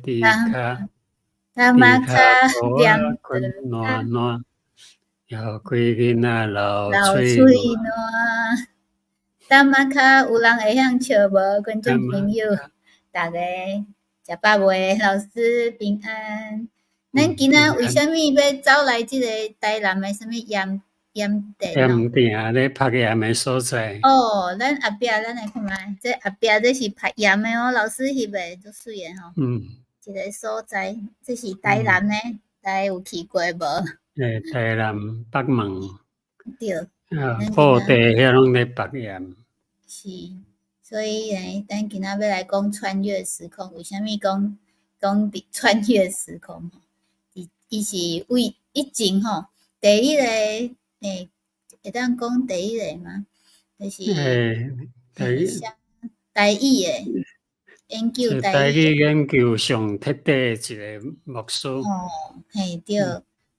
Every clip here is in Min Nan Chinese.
豬跤，苧仔跤蜊仔滾爛爛，枵鬼囡仔流喙瀾。苧仔跤有人會曉唱無？觀眾朋友，逐家食飽未？老師平安。咱今仔為啥物欲走來這个台南的啥物鹽鹽田？鹽埕咧曝鹽的所在。哦，咱後壁咱來看覓，這後壁這是曝鹽的哦，老師翕的足媠的吼。一个所在，這是台南的，大家有去過無？欸，台南北門。對。啊，布袋遐攏咧曝鹽。是，所以呢，咱今仔欲來講穿越時空，為啥物講講穿越時空？伊伊是為以前吼，第一個欸，會當講第一個嗎？就是台語的研究台語研究上徹底的一個牧師。哦，嘿對，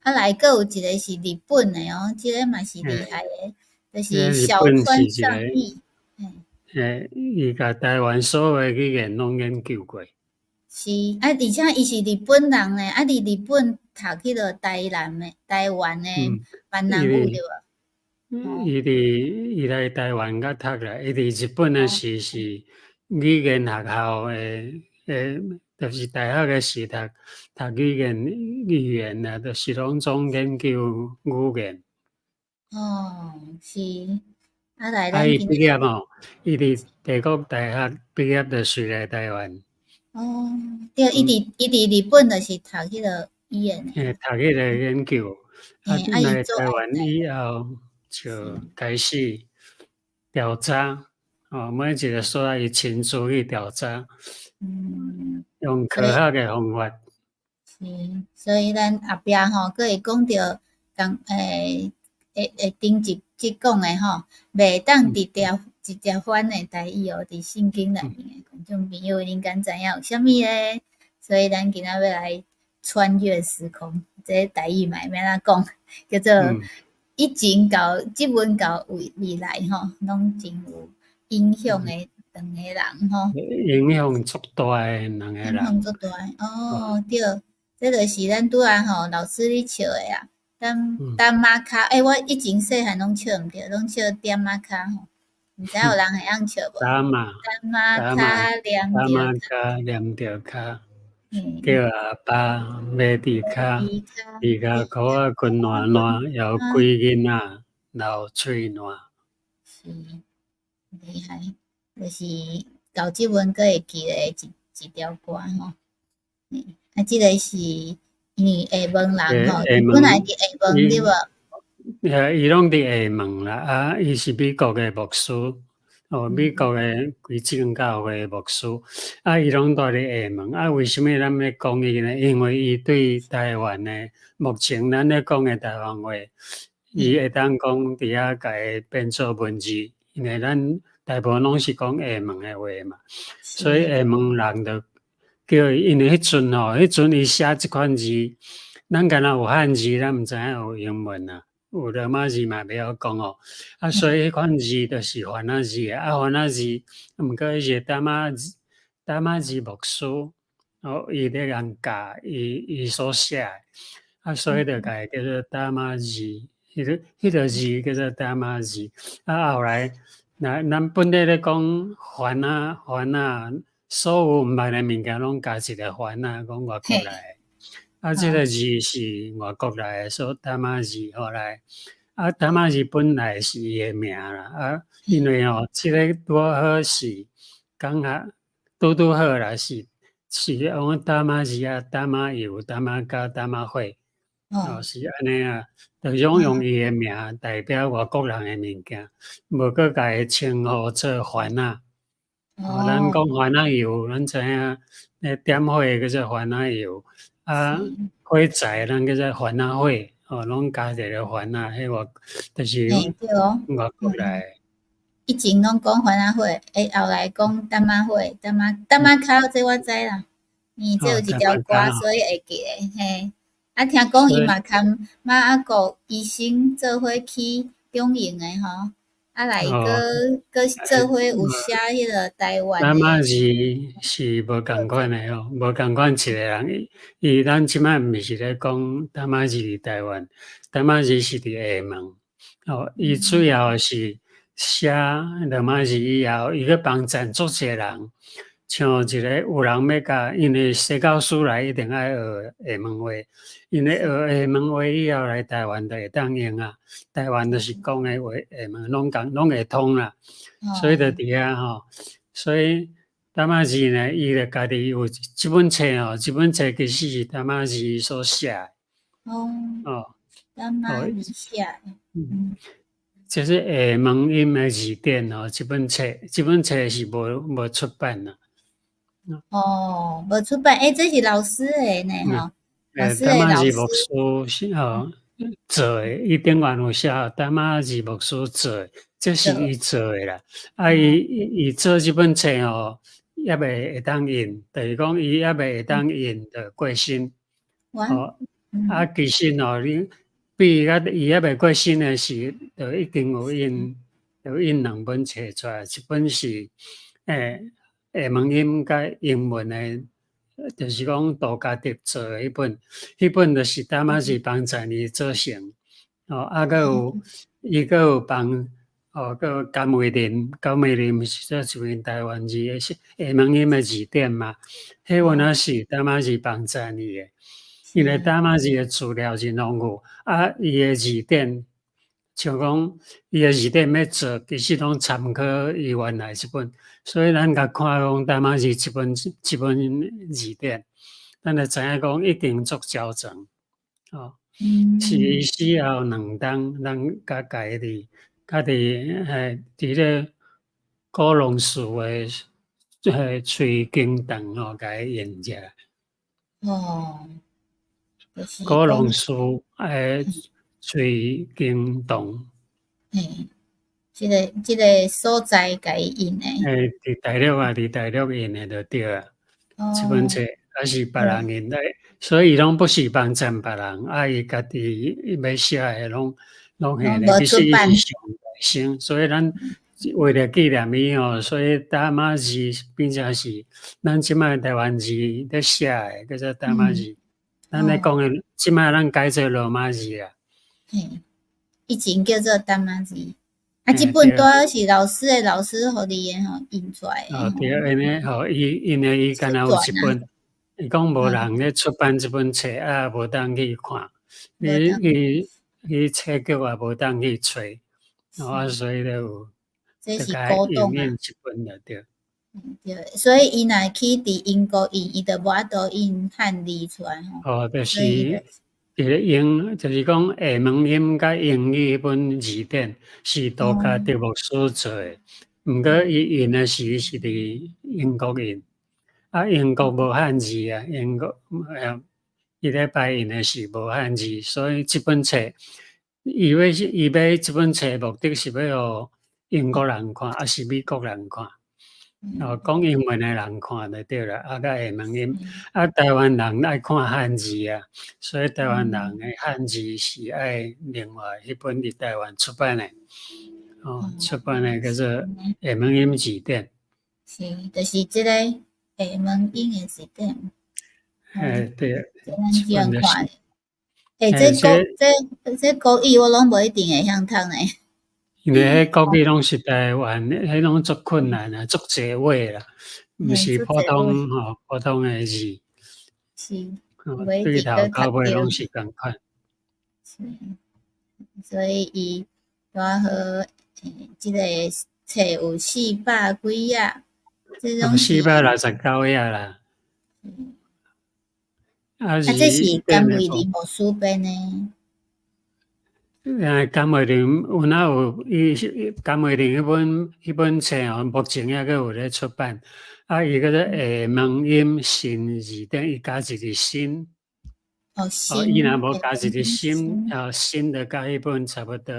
啊來閣有一個是日本的哦，這个嘛是厲害的，就是小川尚義。欸，伊共台灣所有的語言攏研究過。是，啊，而且伊是日本人呢，啊，佇日本讀彼个台南的台灣的閩南語對無？伊佇伊來台灣佮讀啦，伊佇日本的時是語言學校的，欸，就是大學的時讀讀語言語言啊，就是攏總研究語言。哦，是，啊來啊，伊畢業吼，伊佇帝國大學畢業就隨來台灣。哦，對，伊佇伊佇日本就是讀彼个語言的。嘿，讀彼个研究，啊，來台灣以後就開始調查，哦，每一个所在伊親自去調查，用科學的方法。是，所以咱後壁吼，閣會講著仝欸，會會頂一節講的吼，袂當直接直接翻的台語哦，佇聖經內面的觀眾朋友，恁敢知影有啥物咧？所以咱今仔欲來穿越時空，這台語嘛會欲按怎講，叫做以前到這文到未未來吼，攏真有影響的兩个人吼。影響足大的兩个人。影響足大哦，對，這就是咱拄仔吼老師咧笑的啊。苧苧仔跤，欸，我以前細漢攏笑毋著，攏笑點仔跤吼，毋知有人會曉笑無？苧仔，苧仔跤黏苧仔跤黏著跤，叫阿爸馬豬跤，豬跤褲仔滾爛爛，枵鬼囡仔流喙瀾。是，厲害，就是到這文閣會記得一一條歌吼。啊，這个是因為廈門人吼，本來佇廈門對無？欸，伊攏佇廈門啦，啊，伊是美國的牧師，哦，美國的歸正教會的牧師，啊，伊攏住佇廈門，啊，為啥物咱欲講伊呢？因為伊對台灣的目前咱咧講的台灣話，伊會當講佇遐共伊變做文字，因為咱大部分攏是講廈門的話嘛，所以廈門人就叫伊，因為彼陣吼，彼陣伊寫這款字，咱敢若有漢字，咱毋知影有英文啊。有羅馬字嘛袂曉講哦，啊，所以彼款字就是番仔字啊，番仔字，毋過伊是苧仔字，苧仔字牧師，哦，伊咧共教伊伊所寫的，啊，所以就共伊叫做苧仔字，彼个彼个字叫做苧仔字，啊，後來，若咱本地咧講番仔番仔，所有毋捌的物件攏加一个番仔，講外國來的。啊，這个字是外國來的，所以苧仔字後來，啊，苧仔字本來是伊的名啦，啊，因為吼，這个拄好是剛好拄拄好啦，是是講苧仔字啊，苧仔油、苧仔膠、苧仔火，哦，是按呢啊，就攏用伊的名代表外國人的物件，無閣共伊稱呼做番仔。哦，咱講番仔油，咱知影咧點火叫做番仔油。啊，火柴咱叫做番仔火，哦，攏加一个番仔，彼外就是外國來的。以前攏講番仔火，欸，後來講苧仔火，苧仔苧仔跤，這我知啦。伊這有一條歌，所以會記得嘿。啊，聽講伊嘛含馬阿國醫生做伙去中營的吼，啊來閣閣做伙有寫彼個台灣達馬的。字是無仝款的哦，無仝款一個人。伊咱這擺毋是咧講達馬字佇台灣，達馬字是佇廈門。哦，伊主要是寫羅馬字以後，伊閣幫贊足濟人。像一個有人欲共，因為西教書來一定愛學廈門話，因為學廈門話以後來台灣就會當用啊。台灣就是講的話，廈門攏共攏會通啦。所以就佇遐吼，所以達馬字呢，伊就家己有這本冊吼，這本冊其實是達馬字所寫的。哦，達馬字寫的。嗯，這是廈門音的字典哦，這本冊，這本冊是無無出版啦。哦，無出版，欸，這是老師的呢吼，老師的老達馬字牧師是吼做的，伊頂懸有寫達馬字牧師做的，這是伊做的啦。啊，伊伊做這本冊吼，猶未會當印，就是講伊猶未會當印就過身。哦，啊，其實吼，你比伊伊猶未過身的時，就已經有印，有印兩本冊出來，一本是廈門音佮英文的，就是講杜家德做的彼本，彼本就是達馬字幫贊伊做成。哦，啊，閣有伊閣有幫哦，閣有甘慧林，甘慧林是做一本台灣字的廈門音的字典嘛，彼本也是達馬字幫贊伊的，因為達馬字的資料真豐富，啊，伊的字典，像講伊的字典欲做，其實攏參考伊原來這本。所以咱共看講達馬字這本這本字典，咱就知影講一定足周全，哦，是伊死後2冬，咱才共伊佇，佮佇嘿佇咧古龍寺的彼翠經堂吼，共伊印者。哦，古龍寺的翠經堂。嘿，這個所在共伊印的。嘿，佇大陸啊，佇大陸印的就對啊。這本冊抑是別人印的，所以伊攏不是幫贊別人，啊，伊家己欲寫的攏攏彼个，其實伊是上大生，所以咱為了紀念伊吼，所以達馬字變成是咱這擺台灣字咧寫的，叫做達馬字。咱咧講的，這擺咱改做羅馬字啊。嘿，以前叫做達馬字。啊，這本拄好是老師的老師予你的吼印出來的。哦，對，因為吼，伊因為伊敢若有一本，伊講無人咧出版這本冊啊，無當去看，你去去冊局也無當去揣，啊，所以就有，這是古董啊。印一本就對。對，所以伊若去佇英國印，伊就無法度印漢字出來吼。哦，就是佇咧英，就是講廈門音佮英語彼本字典是杜家德牧師做的，毋過伊印的時是佇英國印，啊，英國無漢字啊，英國伊咧排印的時無漢字，所以這本冊，伊欲伊欲這本冊目的是欲予英國人看，抑是美國人看？哦，講英文的人看就對啦，啊，佮廈門音，啊，台灣人愛看漢字啊，所以台灣人的漢字是愛另外彼本佇台灣出版的，哦，出版的叫做《廈門音字典》。是，就是這個廈門音的字典。嘿，對。咱這樣看。欸，這國這這國語我攏無一定會曉讀呢。因為彼國語攏是台灣，彼攏足困難啊，足濟話啦，毋是普通吼普通的字。是，對頭到尾攏是仝款。是，所以伊拄好，這個冊有四百幾頁，這種469頁啦。啊，啊，這是甘慧玲牧師編的。甘慧玲有哪有伊甘慧玲彼本冊哦，目前猶閣有咧出版。啊，伊叫做廈門音新字典，伊加一個新。哦，伊若無加一個新，哦，新就佮彼本差不多。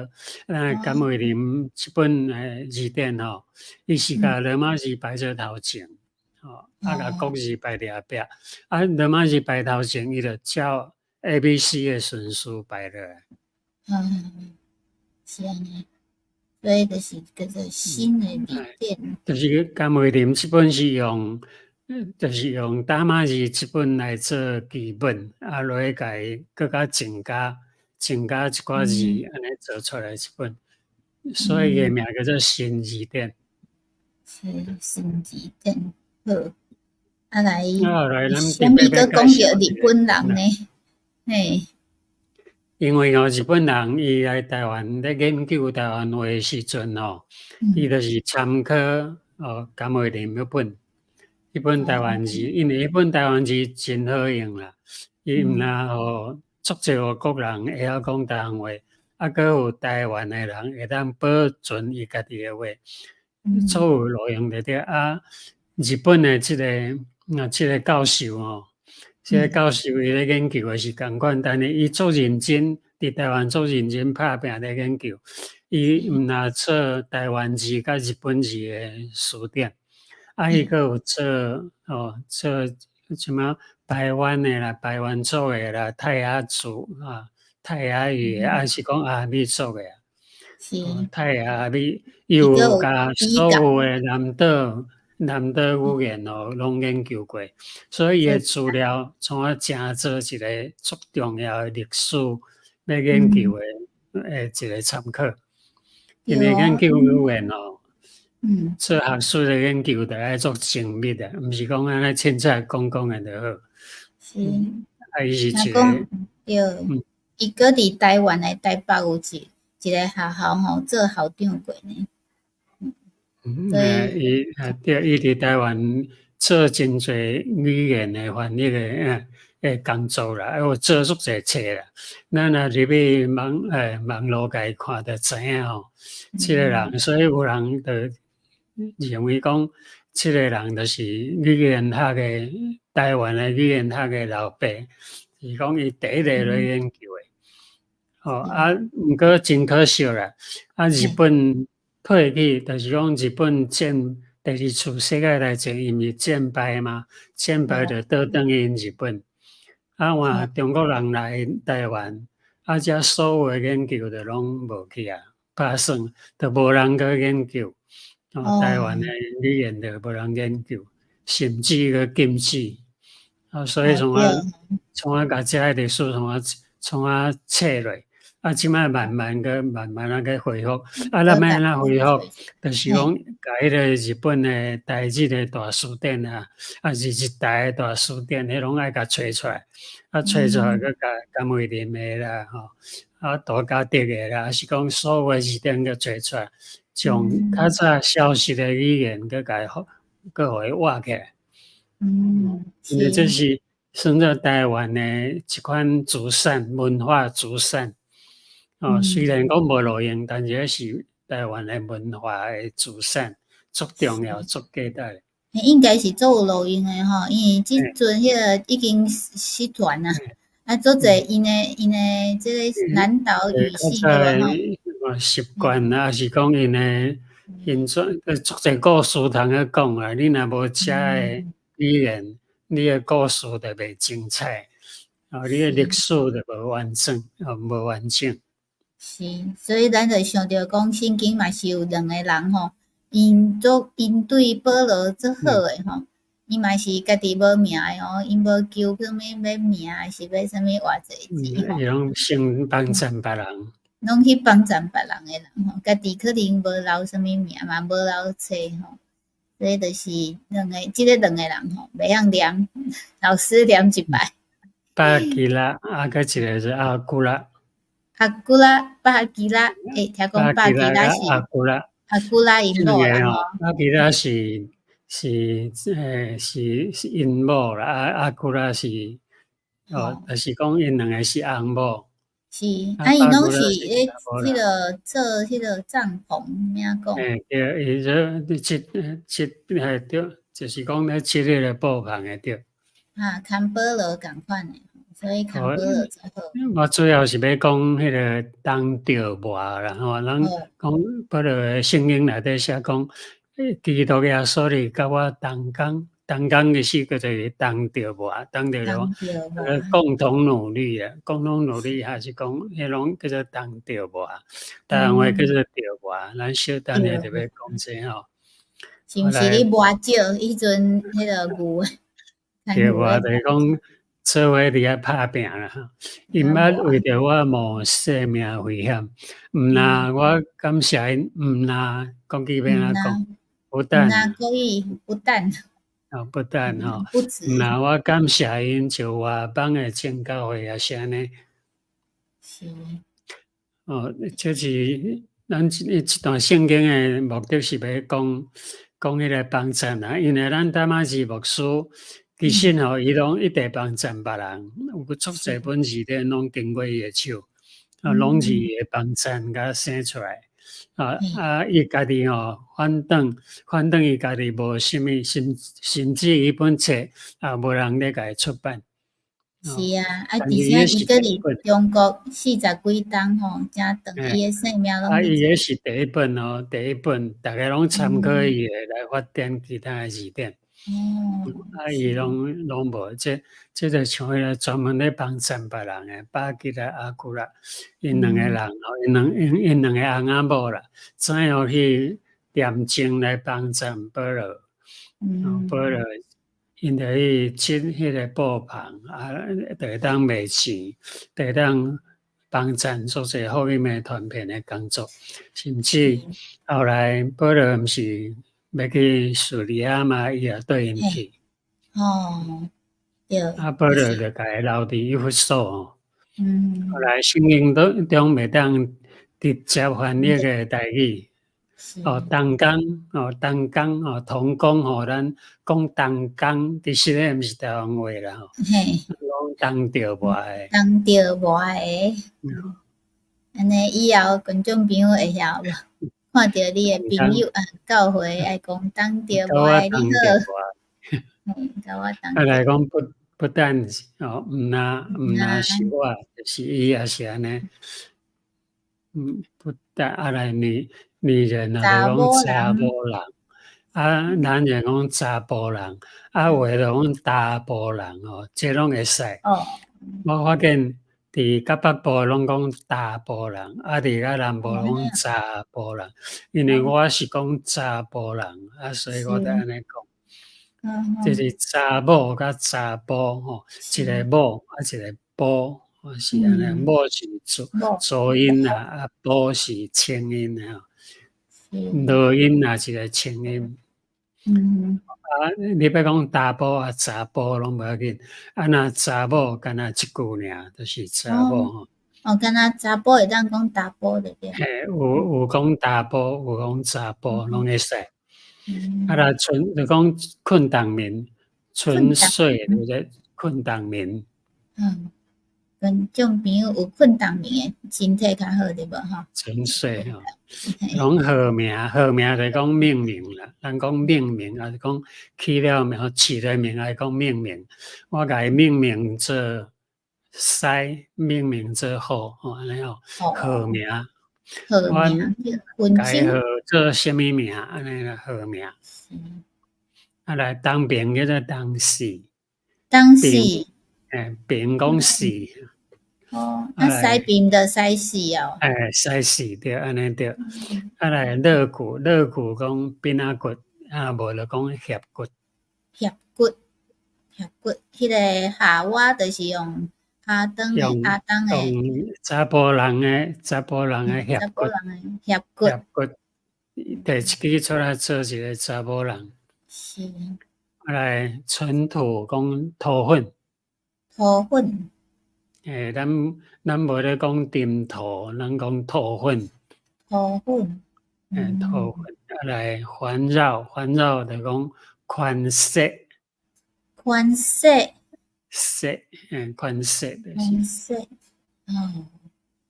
啊，甘慧玲這本字典吼，伊是共羅馬字排做頭前，吼，啊，共國字排佇後壁。啊，羅馬字排頭前，伊就照 A、B、C 的順序排落來。嗯，是按呢。所以就是叫做新的字典。就是甘慧林這本是用，就是用打馬字這本來做基本，啊，落去共伊閣較增加，增加一寡字，按呢做出來這本，所以伊的名叫做新字典。是新字典，好。啊來，啊，後來咱啥物閣講著日本人呢？嘿。因為哦，日本人伊來台灣咧研究台灣話的時陣吼，伊就是參考哦甘慧林彼本，彼本台灣字，因為彼本台灣字真好用啦，伊毋但予足濟外國人會曉講台灣話，啊，閣有台灣的人會當保存伊家己的話，所有路用著對啊。日本的這個啊，這個教授吼，這個教授伊咧研究的是仝款，但是伊足認真，佇台灣足認真拍拚咧研究。伊毋若做台灣字佮日本字的辭典，啊，伊閣有做哦，做啥物排灣的啦、排灣族的啦、泰雅族啊、泰雅語的，還是講阿美族的啊？泰雅阿美，伊有共所有的南島語言哦，攏研究過，所以伊的資料創啊成做一個足重要的歷史欲研究的一個參考。因為研究語言哦，做學術的研究，著愛足精密的，毋是講按呢凊彩講講的就好。啊，伊是一個，對，伊閣佇台灣的台北有一個學校吼，做校長過呢。嗯，伊啊對，伊佇台灣做真濟語言的翻譯的工作啦，啊有做足濟冊啦。咱若入去網路共伊看，就知影吼，這個人，所以有人就認為講，這個人就是語言學的台灣的語言學的老爸，是講伊第一個來研究的。吼啊，毋過真可惜啦，啊日本退去，就是講日本戰第二次世界大戰，伊毋是戰敗嗎？戰敗就倒轉去日本，啊換中國人來台灣，啊這所有的研究就攏無去啊，拍算，就無人閣研究。哦，台灣的語言就無人研究，甚至閣禁止。啊，所以創啊，共這个歷史創啊切落。啊，這擺慢慢閣慢慢仔閣恢復。啊，咱欲按怎恢復？就是講，共彼个日本的台日的大辭典啊，啊是日台的大辭典，彼攏愛共揣出來。啊，揣出來閣共甘慧林的啦，吼，啊，杜嘉德的啦，抑是講所有的字典閣揣出來，將較早消失的語言閣共伊閣予伊活起來。因為這是算做台灣的一款資產，文化資產。哦，雖然講無路用，但是彼是台灣的文化的資產，足重要、足價值。應該是足有路用的吼，因為這陣彼个已經失傳啊，啊，足濟𪜶的這个南島語系對無吼？習慣啊，抑是講𪜶的形狀，足濟故事通去講啊。你若無遮的語言，你的故事就袂精彩，哦，你的歷史就無完整，哦，無完整。是，所以咱就想著講，聖經嘛是有兩個人吼，𪜶對保羅足好的吼，伊嘛是家己無名的哦，𪜶無求啥物欲名，抑是欲啥物偌濟錢吼。伊攏先幫贊別人。攏去幫贊別人的人吼，家己可能無留啥物名嘛，無留冊吼，所以就是兩個，這个兩個人吼，袂曉念，老師念一擺。巴基拉，啊，閣一个是阿古拉。阿古拉，巴基拉，欸，聽講巴基拉是阿古拉，阿古拉𪜶某啦吼。巴基拉是𪜶某啦，啊阿古拉是哦，就是講𪜶兩个是翁某。是，啊，𪜶攏是咧，彼个做彼个帳篷，按怎講？欸，對，伊說織織嘿對，就是講咧織彼个布棚的對。啊，牽保羅仝款的，所以牽保羅才好。我主要是欲講彼个當著磨啦吼，咱講保羅的聖經內底寫講，基督耶穌哩佮我同工，同工其實叫做同著磨，同著同著磨。共同努力啊，共同努力還是講彼攏叫做同著磨，台灣話叫做著磨，咱小等下就欲講這吼。是毋是咧磨石？彼陣彼个牛著磨就是講做伙佇遐拍拚啦吼。𪜶捌為著我冒性命危險，毋若我感謝𪜶，毋若講起欲按怎講？不但，毋若故意不但。哦，不但吼，不止。毋若我感謝𪜶，就外邦的正教會也是按呢。是。哦，這是咱這這段聖經的目的是欲講講彼个幫贊啊，因為咱淡馬字牧師其實吼，伊攏一直幫贊別人，有足濟本字典攏經過伊的手，啊，攏是伊的幫贊共生出來。啊啊！伊家己吼反轉反轉，伊家己無啥物，甚至伊本冊也無人咧共伊出版。是啊，啊，而且伊閣佇中國四十幾冬吼，誠長伊的性命攏。啊，伊彼是第一本哦，第一本，逐个攏參考伊的來發展其他的字典。啊，伊攏攏無，這這就像彼个專門咧幫贊別人的百吉拉、亞居拉，𪜶兩個人吼，𪜶兩𪜶𪜶兩个翁仔某啦，怎樣去驗證來幫贊保羅？保羅𪜶就去織彼个布棚，啊，就會當賣錢，就會當幫贊做這福音的傳遍的工作，甚至後來保羅毋是欲去敘利亞嘛，伊也綴𪜶去。哦，對。啊，保羅就共伊留佇以弗所吼。後來聖經當中袂當直接翻譯的台語。哦，同工哦，同工哦，同工吼，咱講同工，其實彼毋是台灣話啦吼。講同著磨的。同著磨的。按呢以後觀眾朋友會曉無？看著你的朋友啊，教會愛講同著磨的，你好。嘿，共我同。啊來講不不但哦，毋若是我，就是伊也是按呢。不但啊來女人啊，就講查某人，啊男人講查埔人，啊有的就講查埔人哦，這攏會使。我發現佇較北部攏講查埔人，啊佇較南部攏查埔人，因為我是講查埔人，啊所以我才按呢講。這是查某佮查埔吼，一个某啊一个埔，是按呢，某是濁音啊，啊埔是清音吼。濁音也一个清音。啊，你欲講查埔啊查埔攏無要緊，啊若查某敢若一句爾，就是查某吼。哦，敢若查埔會當講查埔就對。嘿，有有講查埔，有講查埔，攏會使。啊，若純就講困當眠，純粹就是困當眠。嗯，觀眾朋友有困當眠的，身體較好對無吼？純粹吼，攏號名，號名就講命名啦。咱講命名，抑是講起了名，起了名，抑是講命名。我共伊命名做西，命名做好，吼按呢吼，號名。號名，我共伊號做啥物名，按呢啦號名。啊來東爿叫做東勢。東勢。欸，爿講勢。哦，啊西爿就西勢哦。欸，西勢對，按呢對。啊來肋骨，肋骨講餅仔骨，啊無就講脅骨。脅骨，脅骨，彼个夏娃就是用亞當的，亞當的。用查埔人的，查埔人的脅骨。查埔人的脅骨。脅骨，提一支出來做一个查某人。是。啊來塵土講土粉。土粉。欸，咱無咧講塵土，咱講土粉。土粉。欸，土粉，啊來環繞，環繞就講寬說。寬說。說，欸，寬說就是。寬說，哦，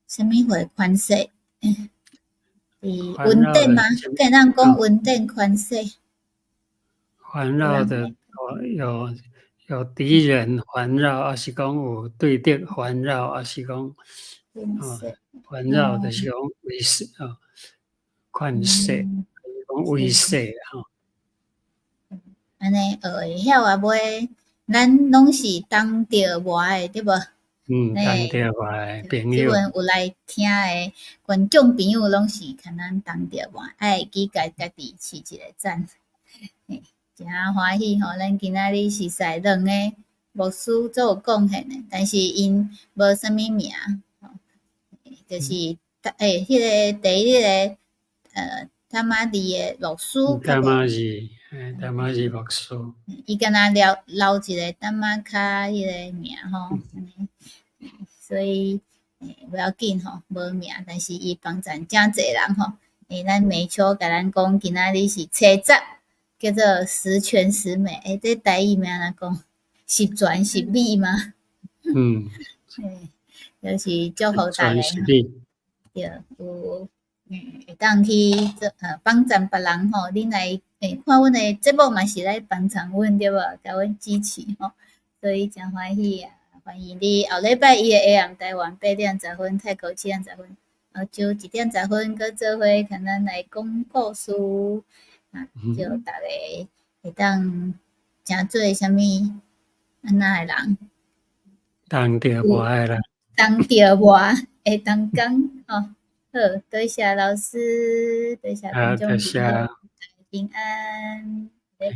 啥物貨寬說？是恩典嗎？敢會當講恩典寬說？環繞的有敵人環繞，抑是講有對敵環繞，抑是講哦環繞，就是講威勢哦，寬說，講威勢吼。按呢學會曉啊尾，咱攏是同著活的，對無？嗯，同著活的朋友。這陣有來聽的觀眾朋友，攏是共咱同著活，愛會記共家己飼一个讚，嘿，誠歡喜吼！咱今仔日熟似兩个牧師做有貢獻的，但是𪜶無啥物名，吼，就是欸，彼个第一个坦瑪利的牧師，坦瑪利，坦瑪利牧師。伊敢若留留一个坦瑪卡彼个名吼，所以無要緊吼，無名，但是伊幫贊誠濟人吼。欸，咱美秋共咱講，今仔日是初十，叫做十全十美。欸，這台語欲按怎講？十全十美嗎？嗯。欸，就是祝福大家。對，有會當去做幫贊別人吼，恁來欸看阮的節目嘛是來幫贊阮對無？共阮支持吼，所以誠歡喜啊！歡迎你後禮拜一的下暗台灣8點10分，泰國7點10分，澳洲1點10分，閣做伙共咱來講故事啊！祝大家會當成做啥物按怎的人？同著活的啦。同著活會當講吼。好，多謝老師，多謝觀眾朋友，平安。